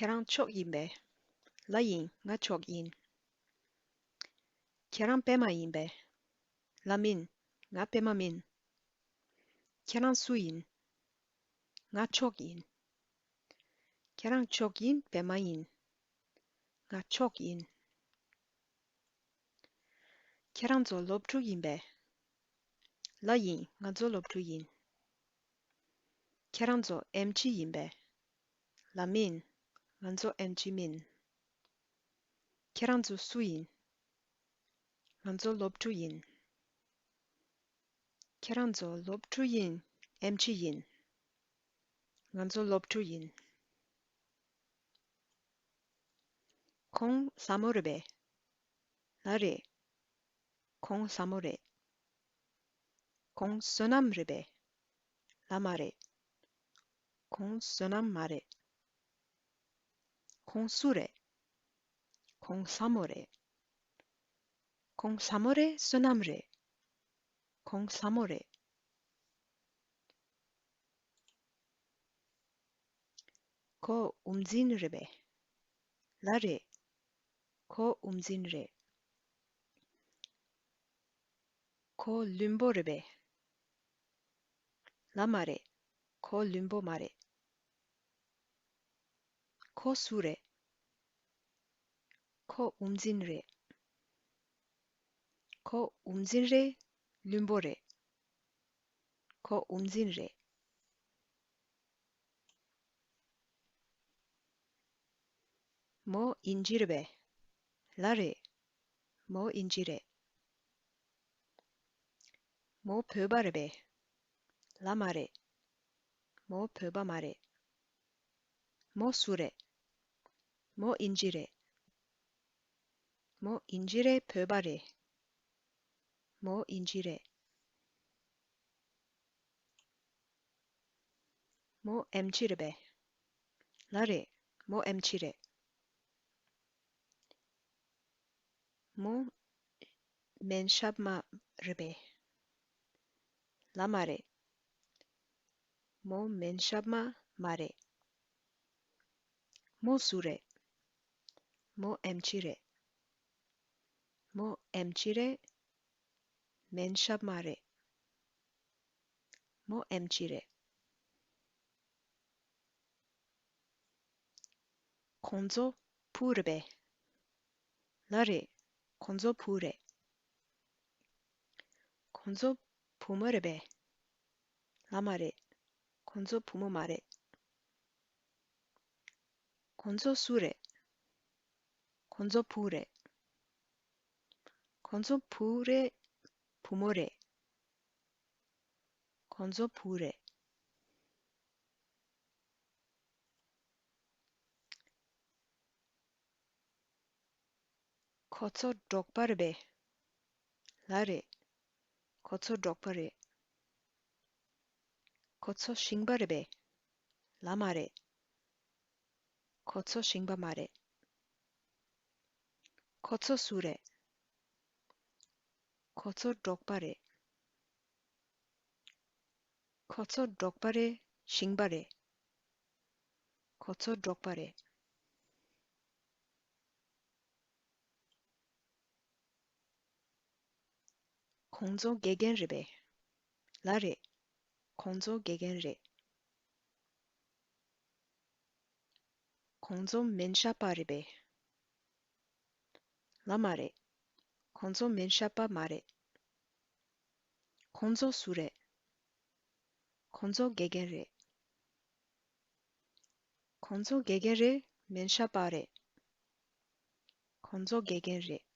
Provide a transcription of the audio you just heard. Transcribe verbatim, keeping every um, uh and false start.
ཁྱེད་རང་མཆོག་ཡིན་པས། ལགས་ཡིན། ང་མཆོག་ཡིན། ཁྱེད་རང་པད་མ་ཡིན་པས། ལགས་མིན། ང་པད་མ་མིན། ཁྱེད་རང་སུ་ཡིན། ང་མཆོག་ཡིན། ཁྱེད་རང་མཆོག་ཡིན། པད་མ་ཡིན། ང་མཆོག་ཡིན། ཁྱེད་རང་ཚོ་སློབ་ཕྲུག་ཡིན་པས། ལགས་ཡིན། ང་ཚོ་སློབ་ཕྲུག་ཡིན། ཁྱེད་རང་ཚོ་ཨེམ་ཆི་ཡིན་པས། ལགས་མིན། ང་ཚོ་ཨེམ་ཆི་མིན། ཁྱེད་རང་ཚོ་སུ་ཡིན། ང་ཚོ་སློབ་ཕྲུག་ཡིན། ཁྱེད་རང་ཚོ་སློབ་ཕྲུག་ཡིན། ཨེམ་ཆི་ཡིན། ང་ཚོ་སློབ་ཕྲུག་ཡིན། ཁོང་ལྷ་མོ་རེད་པས། ལགས་རེད། ཁོང་ལྷ་མོ་རེད། ཁོང་བསོད་ནམས་རེད་པས། ལགས་མ་རེད། ཁོང་བསོད་ནམས་མ་རེད། ཁོང་སུ་རེད། ཁོང་ལྷ་མོ་རེད། ཁོང་ལྷ་མོ་རེད། བསོད་ནམས་རེད། ཁོང་ལྷ་མོ་རེད། ཁོ་དབུ་འཛིན་རེད་པས། ལགས་རེད། ཁོ་དབུ་འཛིན་རེད། ཁོ་བླུན་པོ་རེད་པས། ལགས་མ་རེད། ཁོ་བླུན་པོ་མ་རེད། ཁོ་སུ་རེད། ཁོ་དབུ་འཛིན་རེད། ཁོ་དབུ་འཛིན་རེད། བླུན་པོ་རེད། ཁོ་དབུ་འཛིན་རེད། མོ་དབྱིན་ཇི་རེད་པས། ལགས་རེད། མོ་དབྱིན་ཇི་རེད། མོ་བོད་པ་རེད་པས། ལགས་མ་རེད། མོ་བོད་པ་མ་རེད། མོ་སུ་རེད། མོ་དབྱིན་ཇི་རེད། མོ་དབྱིན་ཇི་རེད། བོད་པ་རེད། མོ་དབྱིན་ཇི་རེད། མོ་ཨེམ་ཆི་རེད་པས། ལགས་རེད། མོ་ཨེམ་ཆི་རེད། མོ་སྨན་ཞབས་མ་རེད་པས། ལགས་མ་རེད། མོ་སྨན་ཞབས་མ་མ་རེད། མོ་སུ་རེད། མོ་ཨེམ་ཆི་རེད། མོ་ཨེམ་ཆི་རེད། སྨན་ཞབས་མ་རེད། མོ་ཨེམ་ཆི་རེད། ཁོང་ཚོ་བུ་རེད་པས། ལགས་རེད། ཁོང་ཚོ་བུ་རེད། ཁོང་ཚོ་བུ་མོ་རེད་པས། ལགས་མ་རེད། ཁོང་ཚོ་བུ་མོ་མ་རེད། ཁོང་ཚོ་སུ་རེད། ཁོང་ཚོ་བུ་རེད། ཁོང་ཚོ་བུ་རེད། བུ་མོ་རེད། ཁོང་ཚོ་བུ་རེད། ཁོ་ཚོ་འབྲོག་པ་རེད་པས། ལགས་རེད། ཁོ་ཚོ་འབྲོག་པ་རེད། ཁོ་ཚོ་ཞིང་པ་རེད་པས། ལགས་མ་རེད། ཁོ་ཚོ་ཞིང་པ་མ་རེད། ཁོ་ཚོ་སུ་རེད། ཁོ་ཚོ་འབྲོག་པ་རེད། ཁོ་ཚོ་འབྲོག་པ་རེད། ཞིང་པ་རེད། ཁོ་ཚོ་འབྲོག་པ་རེད། ཁོང་ཚོ་དགེ་རྒན་རེད་པས། ལགས་རེད། ཁོང་ཚོ་དགེ་རྒན་རེད། ཁོང་ཚོ་སྨན་ཞབས་པ་རེད་པས། ལགས་མ་རེད། ཁོང་ཚོ་སྨན་ཞབས་པ་མ་རེད། ཁོང་ཚོ་སུ་རེད། ཁོང་ཚོ་དགེ་རྒན་རེད། ཁོང་ཚོ་དགེ་རྒན་རེད། སྨན་ཞབས་པ་རེད། ཁོང་ཚོ་དགེ་རྒན་རེད།